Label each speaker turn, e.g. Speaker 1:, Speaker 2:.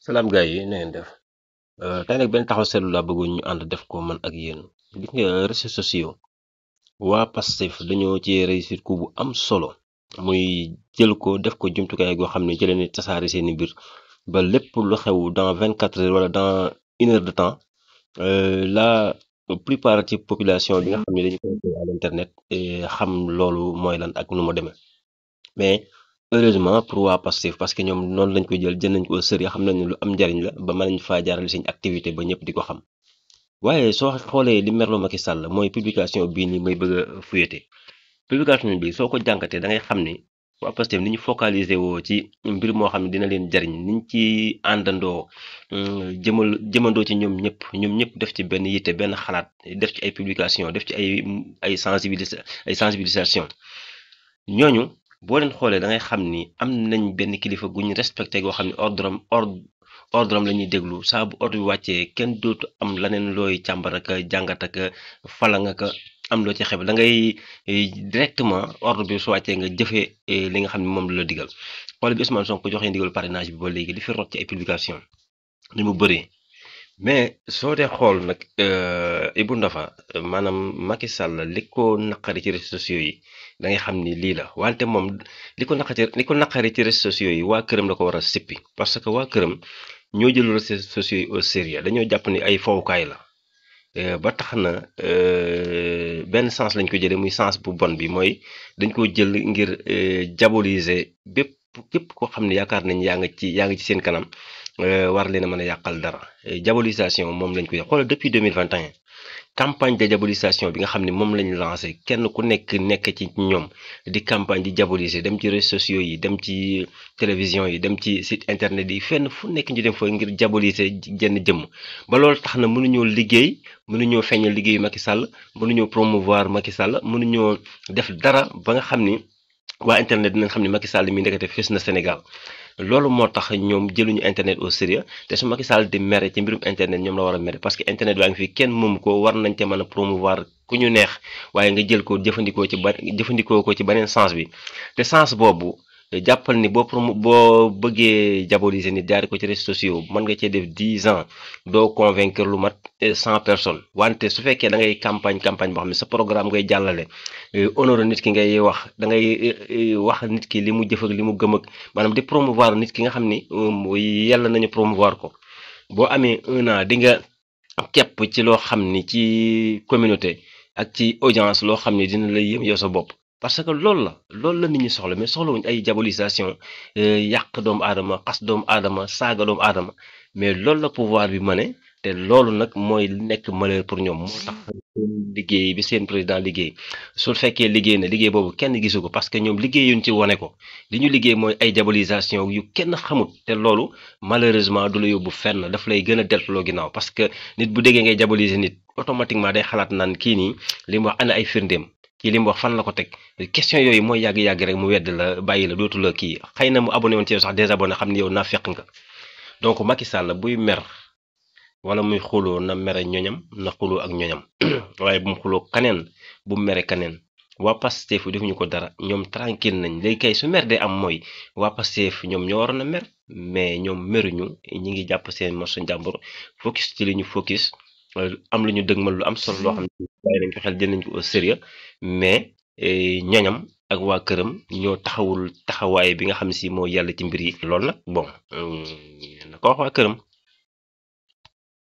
Speaker 1: salaam gars yi na ngeen def tey nag benn taxaw seetlu laa bëggoon ñu ànd def ko man ak yéen gis nga réseaux sociaux waa Pastef dañoo ci réussir coup bu am solo muy jël ko def ko jumtukaay goo xam ne ci leen di tasaare seeni mbir ba lépp lu xew dans 24 heures wala dans 1 heure de temps la plupart ci population bi nga xam ne dañu connecté à l'internet xam loolu mooy lan ak nu mu demee mais heureusement pour waa Pastef parce que ñoom noonu lañ ko jël nañ ko au sérieux xam nañ ne lu am njariñ la ba mën nañ faa jaarale seen activité ba ñëpp di ko xam waaye soo xoolee li merloo Macky Sall mooy publication bii nii may bëgg a fuyete publication bi soo ko jànkatee da ngay xam ni waa Pastef ni ñu focaliser woo ci mbir moo xam ne dina leen jariñ niñ ci àndandoo jëmandoo ci ñoom ñëpp def ci benn yitte benn xalaat def ci ay publication def ci ay sensibilisation ñooñu boo leen xoolee da ngay xam ni am nañ benn kilifa gu ñu respecté goo xam ne ordre am la ñuy déglu saa bu ordre bi wàccee kenn dootu am leneen looy càmbar ak jàngat ak falang ak am loo ci xeb da ngay directement ordre bi su wàccee nga jëfee li nga xam ne moom la digal xoole bi Ousmane Sonko joxee ndigal parrainage bi ba léegi li fi rot ci ay publication ni mu bëree mais soo dee xool nag Ibou Ndafa maanaam Macky Sall li ko naqari ci réseaux sociaux yi da ngay xam ni lii la wante moom li ko naqari ci réseaux sociaux yi waa këram la ko war a sippi parce que waa këram ñoo jël réseaux sociaux yi au sérieux dañoo jàpp ni ay fowukaay la ba tax na benn sens lañ ko jëlee muy sens bu bon bi mooy dañ ko jël ngir diaboliser képp koo xam ne yaakaar nañ yaa ngi ci seen kanam war leen a mën a yàqal dara diabolisation moom lañ ko xoolal depuis 2021 campagne de diabolisation bi nga xam ne moom lañu lancé kenn ku nekk ci ñoom di campagne di diaboliser dem ci réseaux sociaux yi dem ci télévision yi dem ci site internet yi fenn fu nekk ñu dem fa ngir diaboliser jenn jëmm ba loolu tax na mënuñoo liggéey mënuñoo feeñal liggéeyu Macky Sall mënuñoo promouvoir Macky Sall mënuñoo def dara ba nga xam ni waa internet dinañ xam ne Macky Sall mi ndekete fës na Sénégal loolu moo tax ñoom jëluñu internet au sérieux te su Macky Sall di mere ci mbirum internet ñoom la war a mere parce que internet baa ngi fi kenn moom ko war nañ ca mën a promouvoir ku ñu neex waaye nga jël ko jëfandikoo ko ci beneen sens bi te sens boobu jàppal ni boo bëggee diaboliser nit jaari ko ci réseaux sociaux mën nga cee def 10 ans doo convaincre lu mat 100 personnes wante su fekkee da ngay campagne boo xam ne sa programme ngay jàllale honoré nit ki ngay wax da ngay wax nit ki li mu jëf ak li mu gëm ak maanaam di promouvoir nit ki nga xam ni yàlla nañu promouvoir ko boo amee 1 an di nga kepp ci loo xam ni ci communauté ak ci audience loo xam ni dina la yëm yow sa bopp parce que loolu la nit ñi soxla mais soxlawuñ ay diabolisation yàq doomu aadama xas doomu aadama saaga doomu aadama mais loolu la pouvoir bi mëne te loolu nag mooy nekk malheur pour ñoom moo tax seen liggéey bi seen président liggéey su fekkee liggéey na liggéey boobu kenn gisu ko parce que ñoom liggéeyuñ ci wane ko li ñu liggéey mooy ay diabolisation yu kenn xamut te loolu malheureusement du la yóbbu fenn daf lay gën a deltuloo ginnaaw parce que nit bu déggee ngay diaboliser nit automatiquement day xalaat naan kii nii li mu wax ana ay firndeem kii li mu wax fan la ko teg question yooyu mooy yàgg-yàgg rek mu wedd la bàyyi la dootu la kii xëy na mu abonné woon ci yow sax désabonné xam ni yow naa fekk nga donc Macky Sall buy mer wala muy xuloo na mere ñoñam na xuloo ak ñoñam waaye bu mu xuloo kaneen bu mu mere kaneen waa Pastef defuñu ko dara ñoom tranquille nañ léegi kay su mer de am mooy waa Pastef ñoom ñoo waroon a mer mais ñoom meruñu ñi ngi jàpp seen morso njàmbur focus ci li ñu focus am lu ñu dëgmal lu am solo loo xam ne bàyyi nañ ko xel jël nañ ko au sérieux mais ñoñam ak waa këram ñoo taxawul taxawaay bi nga xam ne si moo yàlla ci mbir yi loolu nag bon na ko wax waa këram